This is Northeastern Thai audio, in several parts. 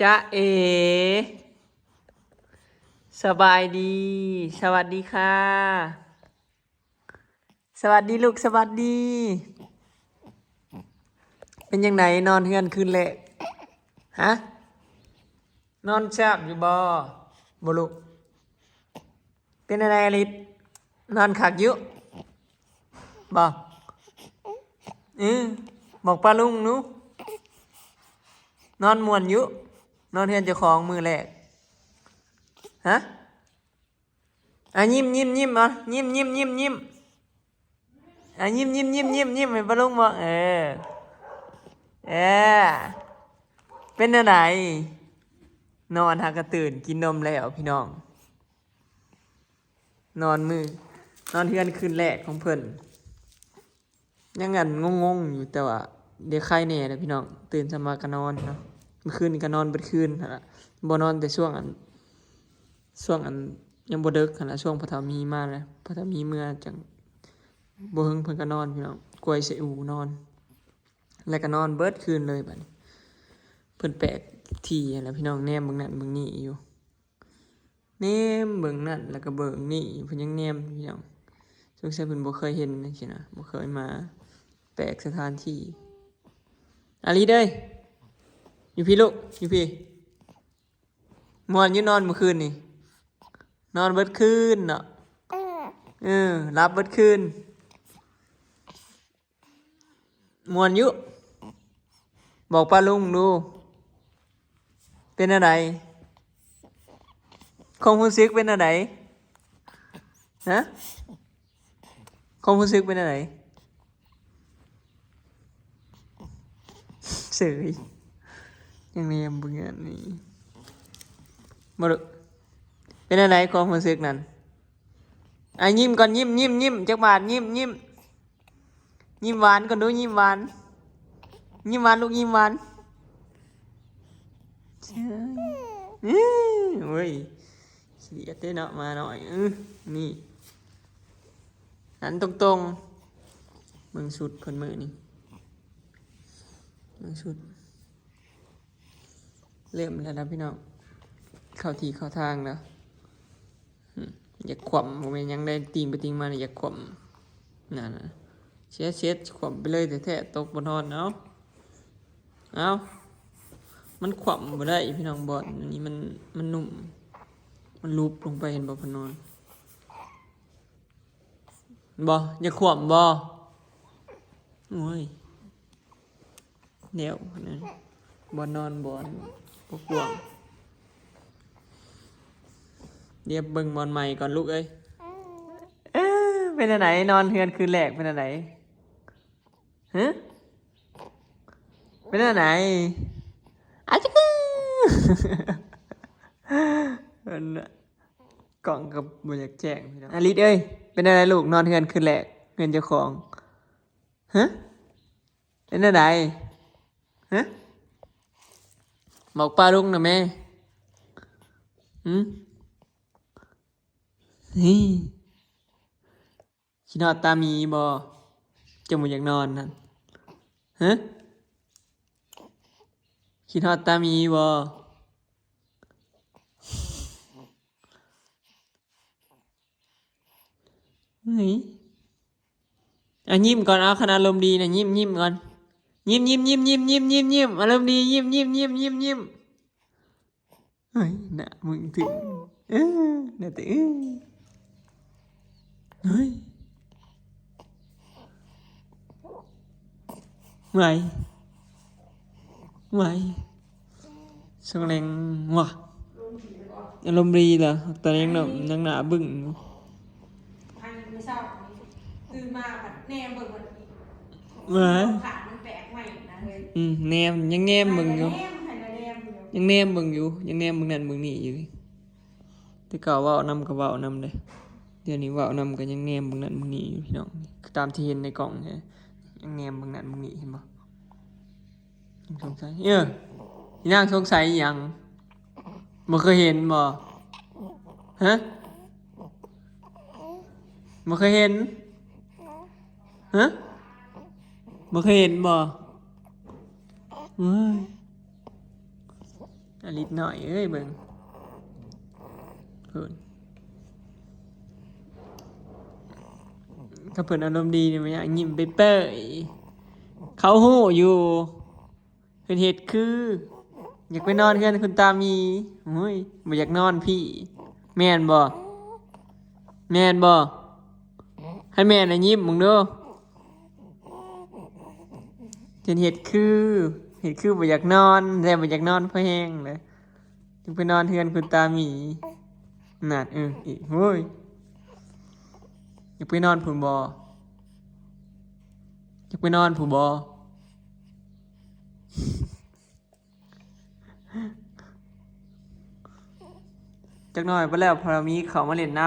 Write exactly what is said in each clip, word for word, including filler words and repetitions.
จ๊ะเอ๋ สบายดี สวัสดีค่ะ สวัสดีลูก สวัสดี เป็นจั่งใดนอนเฮือนคืนแรก ฮะ นอนแซ่บอยู่บ่ บ่ลูก เป็นจั่งใดอลิส นอนคักอยู่ บ่ เออ บอกป้าลุงหนู นอนม่วนอยู่ นอนเฮือนเจ้าของมื้อแรก ฮะ อ่ะ ยิ้ม ยิ้ม ยิ้ม อ่ะ ยิ้ม ยิ้ม ยิ้ม ยิ้ม อ่ะ ยิ้ม ยิ้ม ยิ้ม ยิ้ม ยิ้มให้ป้าลุงบอก เออ เออ เป็นจั่งใด นอนหากะตื่น กินนมแล้วพี่น้อง นอนมื้อ นอนเฮือนคืนแรกของเพิ่น ยังอันงงๆอยู่ แต่ว่าเดี๋ยวไข้แน่นะพี่น้อง ตื่นสามากะนอนเนาะ เมื่อคืนนี้กะนอนเบิดคืนหั้นล่ะ บ่นอนแต่ช่วงอัน ช่วงอันยังบ่เดิกหั้นล่ะ ช่วงพ่อเฒ่ามีมาแล้ว พ่อเฒ่ามีเมือจั่ง บ่เฮิงเพิ่นกะนอนพี่น้อง กวยใส่อู่นอน แล้วกะนอนเบิดคืนเลยบัดนี้ เพิ่นแปลกที่หั้นล่ะพี่น้อง แนมเบิ่งนั่นเบิ่งนี่อยู่ แนมเบิ่งนั่นแล้วกะเบิ่งนี่ เพิ่นยังแนมอยู่พี่น้อง สงสัยเพิ่นบ่เคยเห็นจั่งซี้นะ บ่เคยมา แปลกสถานที่ อลิสเอ้ย อยู่พี้ลูก อยู่พี้ ม่วนอยู่นอนเมื่อคืนนี่ นอนเบิดคืนเนาะ เออ หลับเบิดคืน ม่วนอยู่ บอกป้าลุงดู เป็นจั่งใด ความรู้สึกเป็นจั่งใด ฮะ ความรู้สึกเป็นจั่งใด เฉย ยังแนมเบิ่งอันนี้ บ่รู้ เป็นจั่งใดความรู้สึกนั่น อ่ะ ยิ้มก่อน ยิ้ม ยิ้ม ยิ้ม จักบาท ยิ้ม ยิ้ม ยิ้มหวานก่อนดู ยิ้มหวาน ยิ้มหวานลูก ยิ้มหวาน เอ้ย เอ้ย เว้ย ขี้เดียดเด้เนาะ หมาน้อย เออ นี่ หันตรงๆ เบิ่งชุดเพิ่นมื้อนี้ เบิ่งชุด เริ่มแล้วนะพี่น้อง เข้าที่เข้าทางแล้ว อืม อยากขวำ บ่แม่นหยังได้ ติ่งไปติ่งมานี่อยากขวำ นั่นน่ะ เช็ด เช็ด ขวำไปเลยแท้ๆ ตกบ่นอน เอ้า เอ้า มันขวำบ่ได้พี่น้อง บอลอันนี้มัน มันนุ่ม มันลุบลงไป เห็นบ่ เพิ่นนอน บ่ อยากขวำบ่ โอ้ย เดี๋ยวนะ บ่นอน บ่อน บ่กวาง เดี๋ยวเบิ่งหมอนใหม่ก่อนลูกเอ้ย เอ้อ เป็นจั่งใด นอนเฮือนคืนแรกเป็นจั่งใด ฮะ เป็นจั่งใด อาจจะคือ มัน กล้องก็บ่อยากแจ้งพี่น้อง อลิสเอ้ย เป็นจั่งใดลูก นอนเฮือนคืนแรก เฮือนเจ้าของ ฮะ เป็นจั่งใด ฮะ บอกป้าลุงนะแม่ หืม นี่ คิดฮอดตาหมีบ่ เจ้าบ่อยากนอนนั่น ฮะ คิดฮอดตาหมีบ่ เฮ้ย อ่ะ ยิ้มก่อน เอา คันอารมณ์ดีนะ ยิ้ม ยิ้มก่อน ยิ้ม ยิ้ม ยิ้ม ยิ้ม ยิ้ม ยิ้ม ยิ้ม อารมณ์ดี ยิ้ม ยิ้ม ยิ้ม ยิ้ม ยิ้ม เฮ้ย หน้ามึงถึง เออ หน้าตึง เฮ้ย ไหว ไหว ส่งแรงว่ะ อารมณ์ดีเหรอ ตอนนี้ยังหน้า ยังหน้าบึ้งอยู่ อันนี้มื้อเช้านี้ตื่นมาบัดแนมเบิ่งบัดนี้ หวา ขามันแปลกใหม่นะเฮ้ย อืม แนม ยังแนมเบิ่งอยู่ แนม แนมอยู่ ยังแนมเบิ่งอยู่ ยังแนมเบิ่งนั่นเบิ่งนี่อยู่ แต่เก่าเว้านำก็เว้านำเด้ เดี๋ยวนี้เว้านำก็ยังแนมเบิ่งนั่นเบิ่งนี่อยู่พี่น้อง ตามที่เห็นในกล้องเนี่ย ยังแนมเบิ่งนั่นเบิ่งนี่ เห็นบ่ สงสัย เออ อีนางสงสัยอีหยัง บ่เคยเห็นบ่ ฮะ บ่เคยเห็น ฮะ บ่เคยเห็นบ่ เฮ้ย อลิสน้อยเอ้ย เบิ่ง เพิ่น ถ้าเพิ่นอารมณ์ดีนี่มันอยากยิ้มเปยๆ เขาฮู้อยู่ เพิ่นเฮ็ดคือ อยากไปนอนเฮือนคุณตามี โอ้ย บ่อยากนอนพี้ แม่นบ่ แม่นบ่ คันแม่นน่ะยิ้มเบิ่งดู เพิ่นเฮ็ดคือ เฮ็ดคือบ่อยากนอน แต่บ่อยากนอนพอแฮงเลย อยากไปนอนเฮือนคุณตามี นั่น เออ อีก โอ้ย อยากไปนอนพุ้นบ่ อยากไปนอนพุ้นบ่ จักหน่อยไปแล้ว พอเฒ่ามีเขามาเล่นน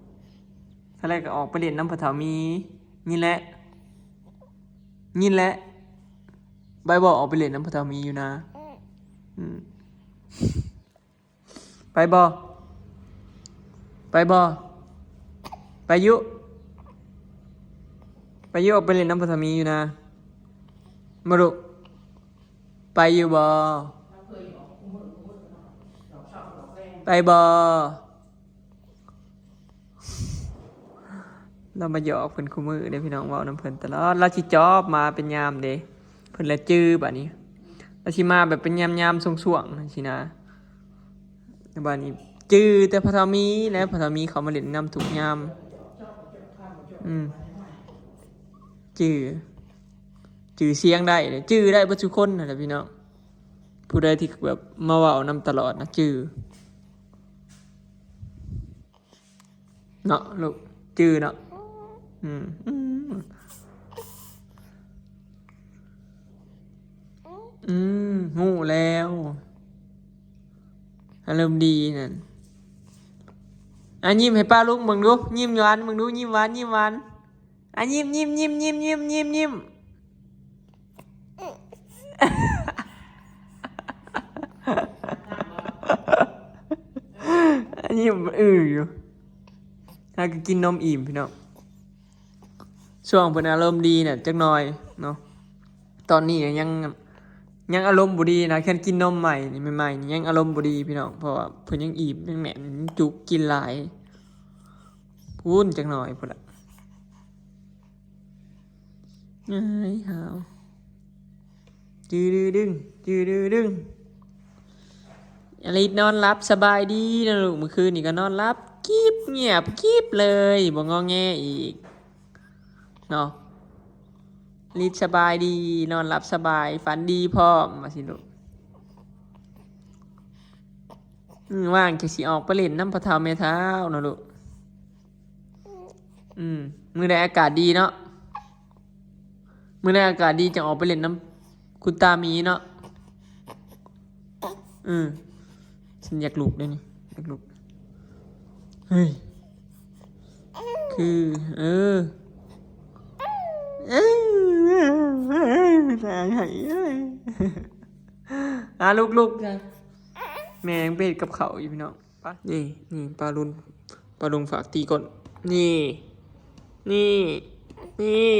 ำ ถ้าแรกก็ออกไปเล่นนำพอเฒ่ามี นี่แหละ นี่แหละ ใบบอกออกไปเล่นนำพอเฒ่ามีอยู่นะ อืม ไปบ่ ไปบ่ ไปอยู่ ไปอยู่ ออกไปเล่นนำพอเฒ่ามีอยู่นะ มาลูก ไปอยู่บ่ ไปบ่ เรามาหยอกเพิ่นคู่มื้อเด้อพี่น้อง เว้านำเพิ่นตลอด เราสิจอบมาเป็นยามเด้ เพิ่นละจื้อบัดนี้ เราสิมาแบบเป็นยามๆ ช่วงๆ จั่งซี้นะ บัดนี้จื้อแต่พอเฒ่ามี และพอเฒ่ามีเขามาเล่นนำทุกยาม อืม จื้อ จื้อเสียงได้เด้ จื้อได้เบิดทุกคนนั่นแหละพี่น้อง ผู้ใดที่แบบมาเว้านำตลอดนะ จื้อ เนาะลูก จื้อเนาะ อืม อืม อืม ฮู้แล้ว อารมณ์ดีนั่น อ่ะ ยิ้มให้ป้าลุงเบิ่งดู ยิ้มหวานเบิ่งดู ยิ้มหวาน ยิ้มหวาน อ่ะ ยิ้ม ยิ้ม ยิ้ม อันนี้อืออยู่ หาก็กินนมอิ่มพี่น้อง ช่วงเพิ่นอารมณ์ดีน่ะจักหน่อยเนาะ ตอนนี้ยัง ยังอารมณ์บ่ดีนะ คันกินนมใหม่นี่ใหม่ๆนี่ยังอารมณ์บ่ดีพี่น้อง เพราะว่าเพิ่นยังอิ่ม ยังแน่น ยังจุก กินหลาย พู้นจักหน่อยพู้นละ เอ้ย หาว จื้อดื้อดึง จื้อดื้อดึง อลิสนอนหลับสบายดีนะลูก เมื่อคืนนี่ก็นอนหลับ กิบเงียบ กิบเลย บ่งอแงอีก เนาะ อลิสสบายดี นอนหลับสบาย ฝันดีพร้อม ว่าสิลูก อืม ว่างจะสิออกไปเล่นนำพ่อเฒ่าแม่เฒ่าเนาะลูก อืม มื้อใดอากาศดีเนาะ มื้อใดอากาศดีจะออกไปเล่นนำคุณตามีเนาะ อืม ฉันอยากลุกเด้นี่ อยากลุก เฮ้ย คือ เออ เออ ตายหายเอ้ย อ่ะ ลุกๆ จ้ะ แม่ยังไปเฮ็ดกับข้าวอยู่พี่น้อง ไป นี่ นี่ ป้าลุง ป้าลุงฝากตีก้น นี่ นี่ นี่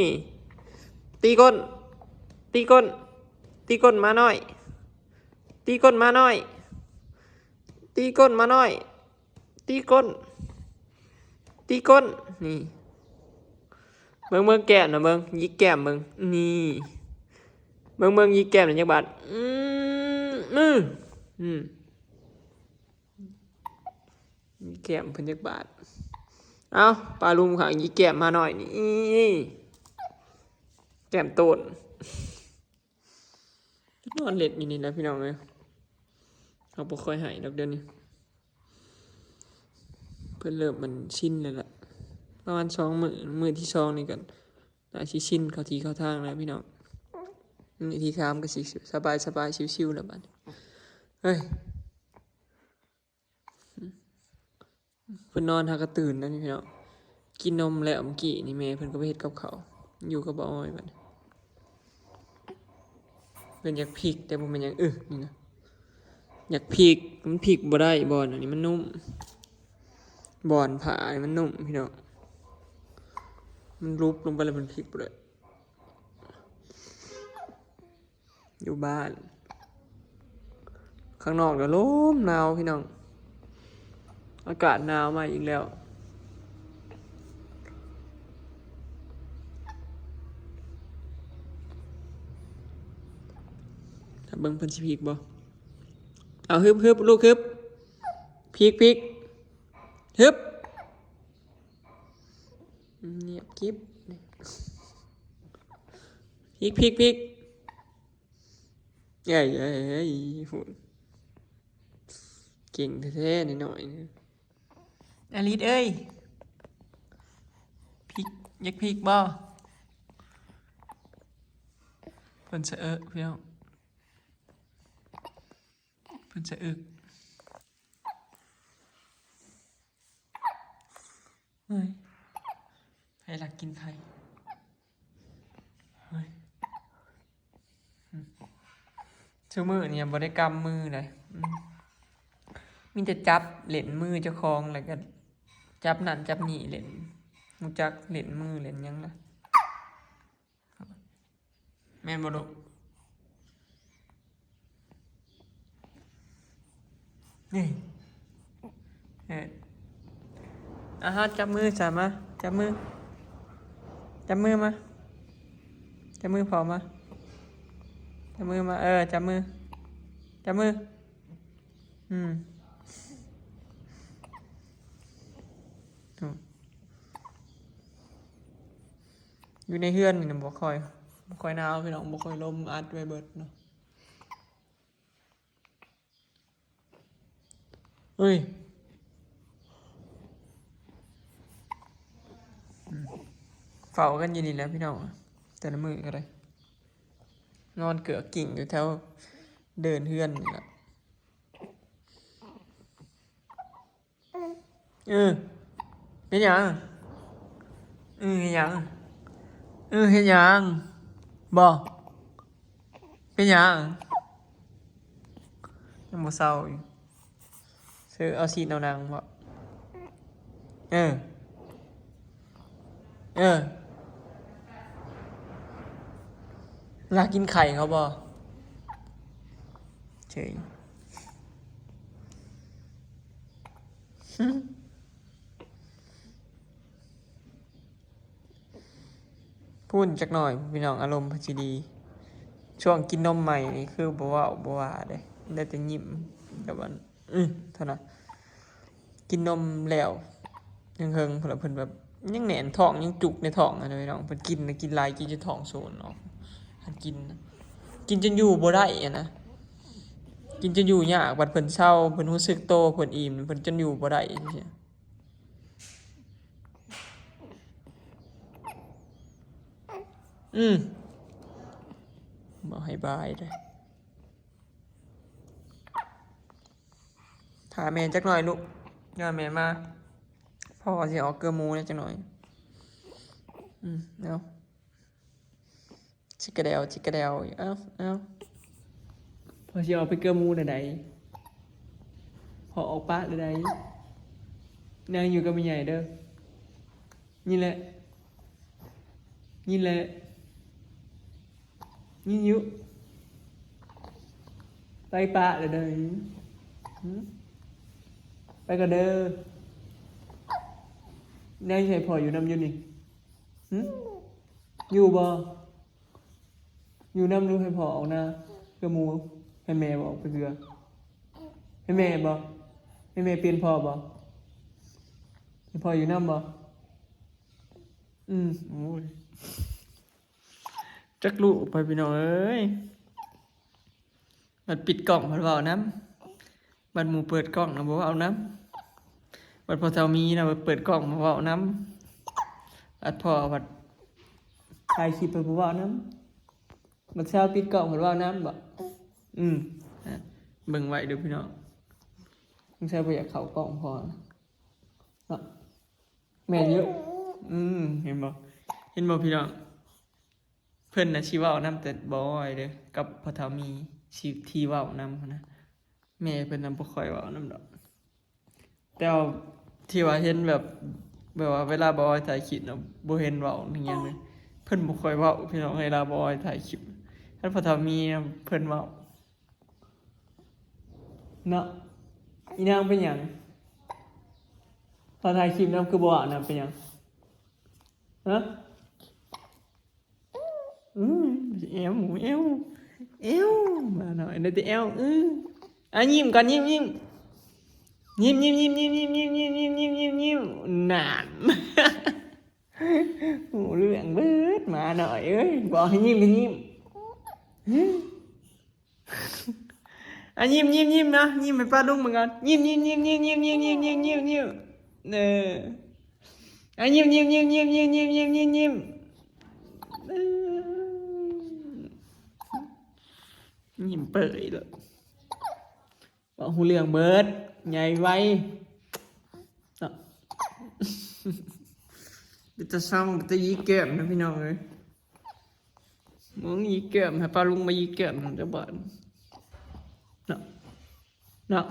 ตีก้น ตีก้น ตีก้นหมาน้อย ตีก้นหมาน้อย ตีก้นหมาน้อย ตีก้น ตีก้น นี่ เบิ่ง เบิ่งแก้มนะ เบิ่ง หยิกแก้มเบิ่ง นี่ เบิ่ง เบิ่ง หยิกแก้มนะ จักบาด อืม อืม อืม หยิกแก้มเพิ่นจักบาด เอ้า ป้าลุงข้างหยิกแก้มหมาน้อยนี่ แก้มโตน นอนเล่นอยู่นี่แหละพี่น้องเอ้ย เขาบ่ค่อยให้ดอกเดี๋ยวนี้ เพิ่นเริ่มมันชินแล้วล่ะ ประมาณสองมื้อ มื้อที่สองนี่ก็น่าสิชินเข้าที่เข้าทางแล้วพี่น้อง มื้อที่สามก็สิสบายสบายชิวๆแล้วบัดนี้ เฮ้ย เพิ่นนอนหากะตื่นแล้วนี่พี่น้อง กินนมแล้วเมื่อกี้นี่ แม่เพิ่นก็ไปเฮ็ดกับข้าว อยู่กับบ่าวอ้อยบัดนี้ เพิ่นอยากพลิก แต่บ่แม่นหยัง เออ นี่นะ อยากพลิก มันพลิกบ่ได้ บ่อนอันนี้มันนุ่ม บ่อนผ้านี่มันนุ่มพี่น้อง มันลุบลงไปแล้วมันพลิกบ่ได้ อยู่บ้าน ข้างนอกก็ลมหนาวพี่น้อง อากาศหนาวมาอีกแล้ว ถ้าเบิ่งเพิ่นสิพลิกบ่ เอา ฮึบ ฮึบ ลูก ฮึบ พลิก พลิก ฮึบ เงียบกริบ พลิก พลิก พลิก เอ้ย เอ้ย เอ้ย พูด เก่งแท้ๆ น้อยๆ เนี่ย อลิสเอ้ย พลิก อยากพลิกบ่ เพิ่นสะเอิกพี่น้อง เพิ่นสะเอิก เฮ้ย ใครลักกินไข่ เฮ้ย อืม ซุมื้อนี่บ่ได้กำมือเลย อืม มีแต่จับเล่นมือเจ้าของ แล้วก็จับนั่นจับนี่เล่น รู้จักเล่นมือเล่นหยังล่ะ แม่นบ่ลูก นี่ เออ อ่ะฮะ จับมือสามมา จับมือ จับมือมา จับมือพอมา จับมือมา เออ จับมือ จับมือ อืม อืม อยู่ในเฮือนนี่นะบ่ค่อย บ่ค่อยหนาวพี่น้อง บ่ค่อยลมอัดไว้เบิดเนาะ เฮ้ย อืม เฝ้ากันอยู่นี่แหละพี่น้อง แต่ละมื้อก็ได้ นอนเกือกกิ้งอยู่แถวเดินเฮือนนี่แหละ เออ เป็นหยัง เออ เฮ็ดหยัง เออ เฮ็ดหยัง บ่ เป็นหยัง ยังบ่เซาอยู่ ซื้อเอาซีนเอาหนังบ่ เออ เออ อยากกินไข่เขาบ่ เฉย พูนจักหน่อย พี่น้อง อารมณ์เพิ่นสิดี ช่วงกินนมใหม่นี่คือบ่เว้าบ่ว่าเด้ ได้แต่ยิ้ม แต่ว่า อื้อ เท่านั้น กินนมแล้ว ยังเฮิง เพิ่นละ เพิ่นแบบ ยังแน่นท้อง ยังจุกในท้องอะนะพี่น้อง เพิ่นกินนะ กินหลาย กินจนท้องโซนเนาะ คันกินนะ กินจนอยู่บ่ได้อะนะ กินจนอยู่ยาก บัดเพิ่นเซา เพิ่นรู้สึกโต เพิ่นอิ่ม เพิ่นจนอยู่บ่ได้จังซี้ อืม บ่ให้บายเด้อ ถ้าแม่จักหน่อยลูก ย่าแม่มา พ่อสิออกเกลือหมูแหน่จักหน่อย อืม เอา จิกกะแดว จิกกะแดว เอา เอา พ่อสิออกไปเกลือหมูแนวใด พ่อออกปะแนวใด นางอยู่กับแม่ใหญ่เด้อ นี่แหละ นี่แหละ นี่อยู่ ไปปะแนวใด หึ ไปก่อนเด้อ นางสิให้พ่ออยู่นำอยู่นี่ หึ อยู่บ่ อยู่นำหรือให้พ่อออกนา เกลือหมู ให้แม่บ่ออกไปเกลือ ให้แม่บ่ ให้แม่เปลี่ยนพ่อบ่ ให้พ่ออยู่นำบ่ อืม โอ้ย จักลูกไปพี่น้องเอ้ย บัดปิดกล้องบัดเว้านำ บัดหมู่เปิดกล้องนะบ่เว้านำ บัดพ่อเฒ่ามีนะบัดเปิดกล้องมาเว้านำ บัดพ่อบัดถ่ายคลิปไปบ่เว้านำ บัดเช้าปิดกล้องบัดเว้านำบ่ อืม อ่ะ เบิ่งไว้เด้อพี่น้อง สงสัยบ่อยากเข้ากล้องพ่อนะ เนาะ แม่นอยู่ อืม เห็นบ่ เห็นบ่พี่น้อง เพิ่นน่ะสิเว้านำแต่บ่ออยเด้อ กับพ่อเฒ่ามี สิ ที่เว้านำหั้นนะ แม่เพิ่นน่ะบ่ค่อยเว้านำดอก แต่ว่าที่ว่าเห็นแบบ แบบว่าเวลาบ่ออยถ่ายคลิปน่ะ บ่เห็นเว้าอิหยังเลย เพิ่นบ่ค่อยเว้าพี่น้อง เวลาบ่ออยถ่ายคลิป คันพ่อเฒ่ามีน่ะเพิ่นเว้า เนาะ อีนางเป็นหยัง ตอนถ่ายคลิปนำคือบ่เว้านำ เป็นหยัง ฮะ อืม แอวหมู แอว แอว มาหน่อย ได้แต่แอว อืม อ่ะ ยิ้มก่อน ยิ้ม ยิ้ม ยิ้ม ยิ้ม ยิ้ม นั่น หูเหลืองเบิด มาหน่อยเอ้ย บอกให้ยิ้มก็ยิ้ม อ่ะ ยิ้ม ยิ้ม ยิ้มนะ ยิ้มให้ป้าลุงเบิ่งก่อน ยิ้ม ยิ้ม ยิ้ม ยิ้ม เออ อ่ะ ยิ้ม ยิ้ม ยิ้ม ยิ้ม ยิ้ม ยิ้ม ยิ้ม ยิ้ม ยิ้ม เออ ยิ้มเปยเลย บอกหูเหลืองเบิด ใหญ่ไว เนาะ เป็นตาเศร้า เป็นตายีแก้มนะพี่น้องเอ้ย มึงยีแก้ม ให้ป้าลุงมายีแก้มนำจักบาด เนาะ เนาะ